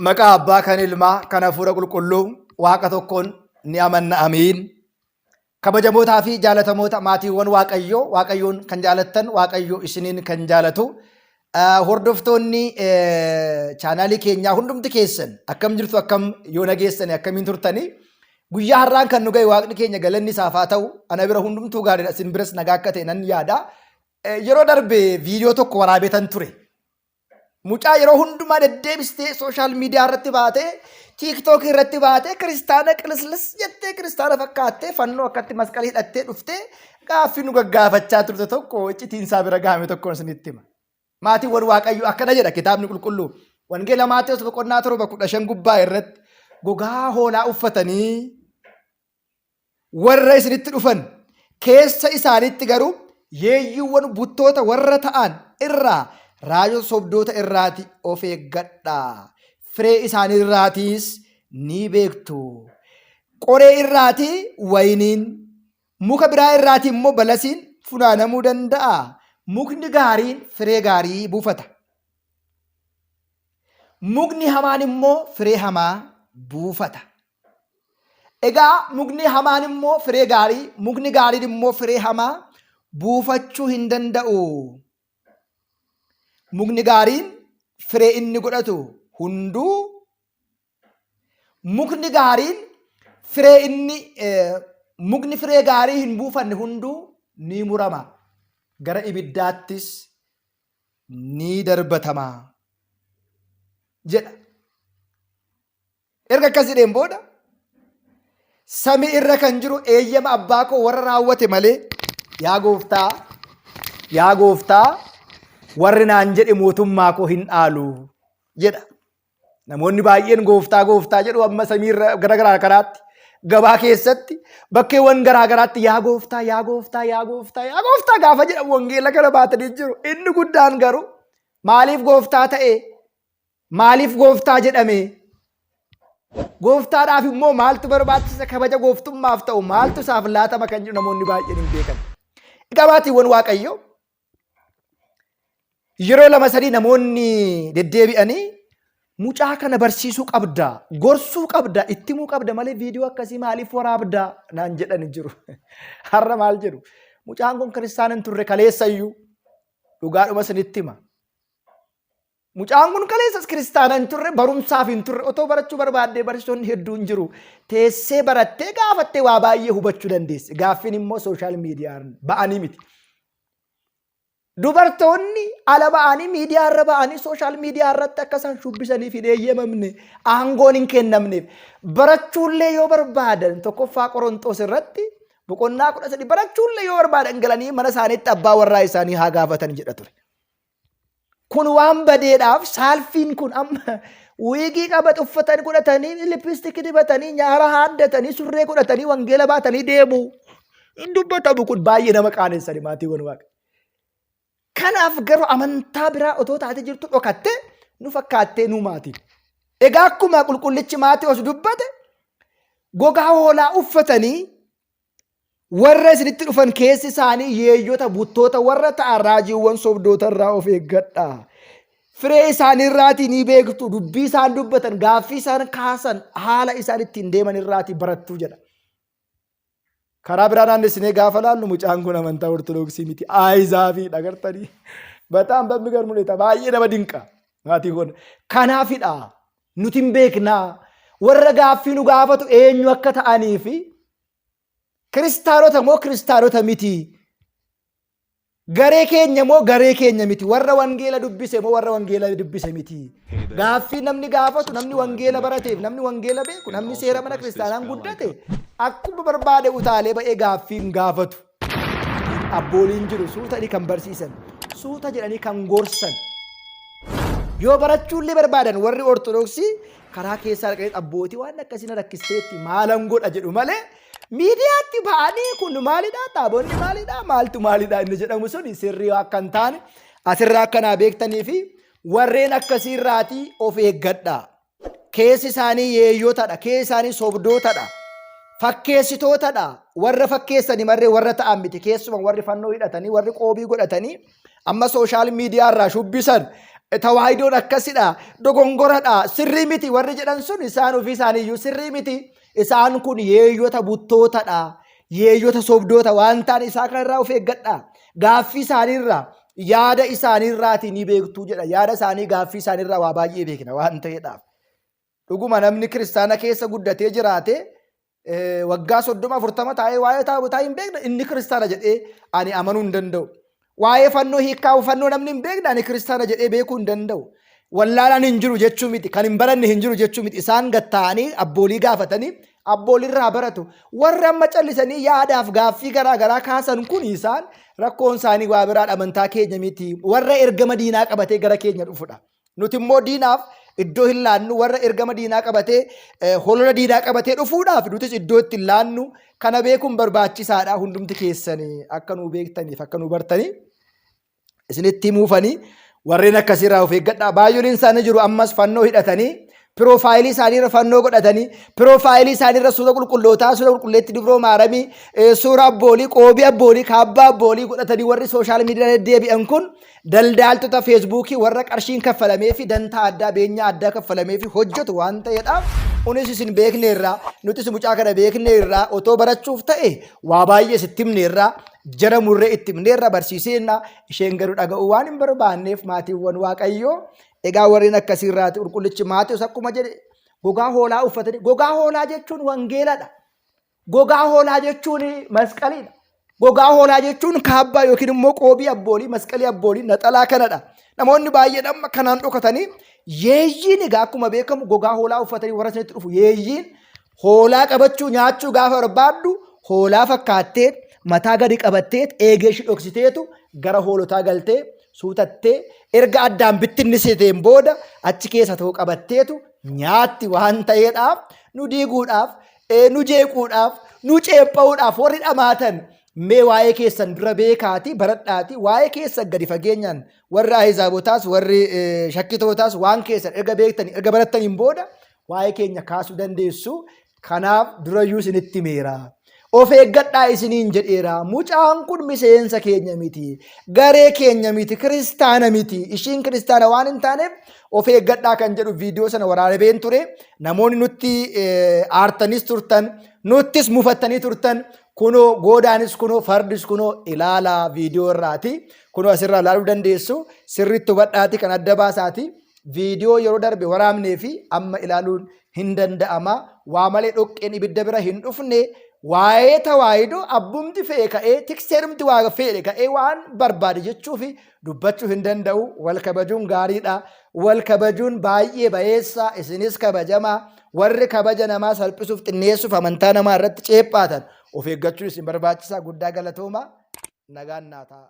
Maqaa Abbaa kan Ilmaa kan Hafuura Qulqulluu Waaqa tokkoon ni amanna amiin. Kabajamootaa fi jaalatamoota maatiiwwan Waaqayyoo, Waaqayyoon kan jaalattan, Waaqayyo isiniin kan jaalatu. Hordoftoonni chaanaalii keenyaa hundumti keessan akkam jirtu akkam yoo nageessani akkamiin turtanii guyyaa har'aan kan nu ga'e Waaqni keenya galanni isaaf haa ta'u ana bira hundumtuu gaariidha isin biras nagaa akka ta'e nan yaada. Yeroo darbe viidiyoo tokko waraabetan ture. Mucaa yeroo hundumaa deddeebistee sooshaal miidiyaa irratti baatee tiiktookii irratti baatee kiristaana qilislis jettee kiristaana fakkaattee fannoo akkatti masqalii hidhattee dhuftee gaaffii nu gaggaafachaa turte tokko iccitiin isaa bira gahame tokkoon isinitti hima. Maatiiwwan Waaqayyoo akkana jedha kitaabni qulqulluu. Wangeela Maatewos boqonnaa 7 15 gubbaa irratti gogaa hoolaa uffatanii warra isinitti dhufan keessa isaaniitti garuu yeeyyuuwwan buttoota warra ta'an irraa raajota sobdoota irraati of eeggadhaa. Firee isaanii irraatiis ni beektu. Qoree irraatii wayiniin, muka biraa irraatii immoo balasiin funaanamuu danda'a. Mukni gaariin firee gaarii buufata. Mukni hamaan immoo firee hamaa buufata. Egaa mukni hamaan immoo firee gaarii, mukni gaariin immoo firee hamaa buufachuu hin danda'u. Mukni gaariin firee inni godhatu hunduu mukni gaariin firee inni mukni firee gaarii hin buufanne hunduu ni murama. Gara ibiddaattis ni darbatama jedha. Erga akkas jedheen booda samii irra kan jiru eeyyama abbaa koo warra raawwate malee yaa gooftaa yaa gooftaa warri naan jedhe mootummaa koo hin dhaalu jedha. Namoonni baay'een gooftaa gooftaa jedhu amma samii irra gara garaa garaatti gabaa keessatti bakkeewwan garaa garaatti yaa gooftaa yaa gooftaa yaa gooftaa yaa gooftaa gaafa jedhan wangeela kana baatanii jiru. Inni guddaan garuu maaliif gooftaa ta'e Maaliif gooftaa jedhame? Gooftaadhaaf immoo maaltu barbaachisa? Kabaja gooftummaaf ta'u maaltu isaaf laatama kan jedhu namoonni baay'een hin beekan. Egaa maatiiwwan Waaqayyoo yeroo lama sadii namoonni deddeebi'anii mucaa kana barsiisuu qabda, gorsuu qabda, itti himuu qabda malee viidiyoo akkasii maaliif waraabda naan jedhan jiru. Har'a maal jedhu? Mucaan kun kiristaana hin turre kaleessayyuu dhugaadhuma isinitti hima. Mucaan kun kaleessas kiristaana hin turre, barumsaaf hin turre, otoo barachuu barbaaddee barsiisonni hedduun jiru. Teessee barattee gaafattee waa baay'ee hubachuu dandeessi. Gaaffiin immoo sooshaal miidiyaan ba'anii miti. Dubartoonni ala ba'anii miidiyaa irra ba'anii sooshaal miidiyaa irratti akka isaan shubbisaniif hin eeyyamamne, aangoon hin kennamneef. Barachuullee yoo barbaadan tokkoffaa Qorontoos irratti boqonnaa 13 barachuullee yoo barbaadan galanii mana isaaniitti abbaa warraa isaanii haa gaafatan jedha ture. Kun waan badeedhaaf saalfiin kun amma wiigii qabat uffatan godhatanii lippistikii dibatanii nyaara haaddatanii surree godhatanii wangeela baatanii deemu. Hin dubbatamu kun baay'ee nama qaanessani maatiiwwan waaqa. Kanaaf garuu amantaa biraa otoo taatee jirtu dhokattee nu fakkaattee nu maatiin. Egaa akkuma qulqullichi Maatewos dubbate gogaa hoolaa uffatanii Warra isinitti dhufan keessi isaanii yeeyyota buttoota warra ta'an raajiiwwan sobdoota irraa of eeggadhaa. Firee isaanii irraatii ni beektu, dubbii isaan dubbatan, gaaffii isaan kaasan, haala isaan ittiin deeman irraatii barattu jedha. Karaa biraa naannessinee gaafa laallu mucaan kun amantaa Ortodoksii miti. Aayizaafiidha agartanii. Bataan bammi garmuleeta baay'ee nama dinqa. Maatii kun kanaafidha nuti hin beeknaa warra gaaffii nu gaafatu eenyu akka ta'anii fi Kiristaanota moo kiristaanota miti? Garee keenya moo garee keenya miti? Warra wangeela dubbise moo warra wangeela dubbise miti? Gaaffii namni gaafatu namni wangeela barateef namni wangeela beeku namni seera mana kiristaanaan guddate akkuma barbaade utaalee ba'ee gaaffii hin gaafatu. Abbooliin jiru suuta kan barsiisan suuta jedhanii kan gorsan. Yoo barachuullee barbaadan warri Ortodoksii karaa keessaa dhaqanii abbootii waan akkasii na rakkisteetti maalan godha jedhu malee miidiyaatti ba'anii kun maalidha taabonni maalidha maaltu maalidha inni jedhamu sun sirrii akka hin taane asirraa akka naa beektanii fi warreen akkasii irraatii of eeggadha. Keessi isaanii yeeyyootadha keessi isaanii sobdootadha fakkeessitootadha warra fakkeessanii marree warra ta'an miti keessuma warri fannoo hidhatanii warri qoobii godhatanii amma sooshaal miidiyaa irraa shubbisan Tawaahidoon akkasidha, dogongoradha, sirrii miti warri jedhan sun isaan ofii isaaniiyyuu sirrii miti. Isaan kun yeeyyota buttootadha, yeeyyota sobdoota waan ta'an isaa kanarraa of eeggadha. Gaaffii isaaniirraa, yaada isaaniirraatii ni beektuu jedha. Yaada isaanii gaaffii isaaniirraa waa baay'ee beekna waan ta'eedhaaf. Dhuguma namni kiristaana keessa guddatee jiraate waggaa 30 40 taa'ee waa'ee taabotaa hin beekne inni kiristaana jedhee ani amanuu hin danda'u. Waa'ee fannoo hiikkaa fannoo namni hin beekne ani kiristaana jedhee beekuu hin danda'u. Wallaalaan hin jiru jechuu miti. Kan hin baranne hin jiru jechuu miti. Isaan gad taa'anii abboolii gaafatanii abbooliirraa baratu. Warri amma callisanii yaadaaf gaaffii garaa garaa kaasan kun isaan rakkoon isaanii waa biraan amantaa keenya miti. Warra ergama diinaa qabatee gara keenya dhufudha. Nuti immoo diinaaf iddoo hin laannu warra ergama diinaa qabatee holola diinaa qabatee dhufuudhaaf nutis iddoo itti hin laannu kana beekuun barbaachisaadha hundumti keessanii akka nuu beektaniif akka nuu bartanii isinitti himuufanii warreen akkasiirraa of eeggadhaa baay'ooliin isaanii jiru ammas fannoo hidhatanii piroofaayilii isaaniirra fannoo godhatanii piroofaayilii isaaniirra suura qulqullootaa suura qulqulleetti dubroo maaramii suura abboolii qoobii abboolii kaabbaa abboolii godhatanii warri sooshaal miidiyaa deddeebi'an kun Daldaaltota Feesbuukii warra qarshiin kaffalameefi dantaa addaa beenyaa addaa kaffalameefi hojjetu waan ta'eedhaaf kunis isin beekneerra nutis mucaa kana beekneerra otoo barachuuf ta'e waa baay'ee sitti himneerra jara murree itti himneerra barsiiseenna isheen garuu dhaga'uu waan hin barbaanneef maatiiwwan waaqayyoo egaa warreen akkasiirraati qulqullichi Maatewos akkuma jedhe gogaa hoolaa uffatanii gogaa hoolaa jechuun wangeeladha. Gogaa hoolaa jechuun masqaliidha. Gogaa hoolaa jechuun kaabbaa yookiin immoo qoobii abboolii, masqalii abboolii, naxalaa kanadha. Namoonni baay'een amma kanaan dhokatanii yeeyyiin egaa akkuma beekamu gogaa hoolaa uffatanii warra isinitti dhufu yeeyyiin hoolaa qabachuu nyaachuu gaafa barbaaddu hoolaa fakkaattee mataa gadi qabattee eegee ishii dhoksiteetu gara hoolotaa galtee suutattee erga addaan bittinnisiteen booda achi keessa ta'uu qabatteetu nyaatti waan ta'eedhaaf nu diiguudhaaf nu jeequudhaaf, nu ceepha'uudhaaf warri dhamaatan mee waa'ee keessan dura beekaati baradhaati waa'ee keessan gadi fageenyaan warri ahizaabotaas warri shakkitootaas waan keessan erga beektanii erga barattaniin booda waa'ee keenya kaasuu dandeessu. Kanaaf durayyuu isinitti himeera. Of eeggadhaa isiniin jedheera. Mucaan kun miseensa keenya miti. Garee keenya miti. Kiristaana miti. Ishiin kiristaana waan hin taaneef of eeggadhaa kan jedhu viidiyoo sana waraabeen ture. Namoonni nutti aartanis turtan, nuttis mufattanii turtan, kunoo goodaanis kunoo fardis kunoo ilaalaa viidiyoo irraati. Kunoo asirraa ilaaluu dandeessu. Sirriitti hubadhaati kan adda baasaati. Viidiyoo yeroo darbe waraabnee fi amma ilaaluun hin danda'ama. Waa malee dhoqqeen ibidda bira hin dhufne. Waa'ee tawaahidoo abbumti fe'e ka'ee tikseerumti waa fe'e ka'ee waan barbaade jechuu fi dubbachuu hin danda'u. Wal kabajuun gaariidha. Wal kabajuun baay'ee bayeessa. Isinis kabajamaa. Warri kabaja namaa salphisuuf xinneessuuf amantaa namaa irratti ceephaatan of eeggachuun isin barbaachisa. Guddaa galatooma. Nagaan naa ta'a.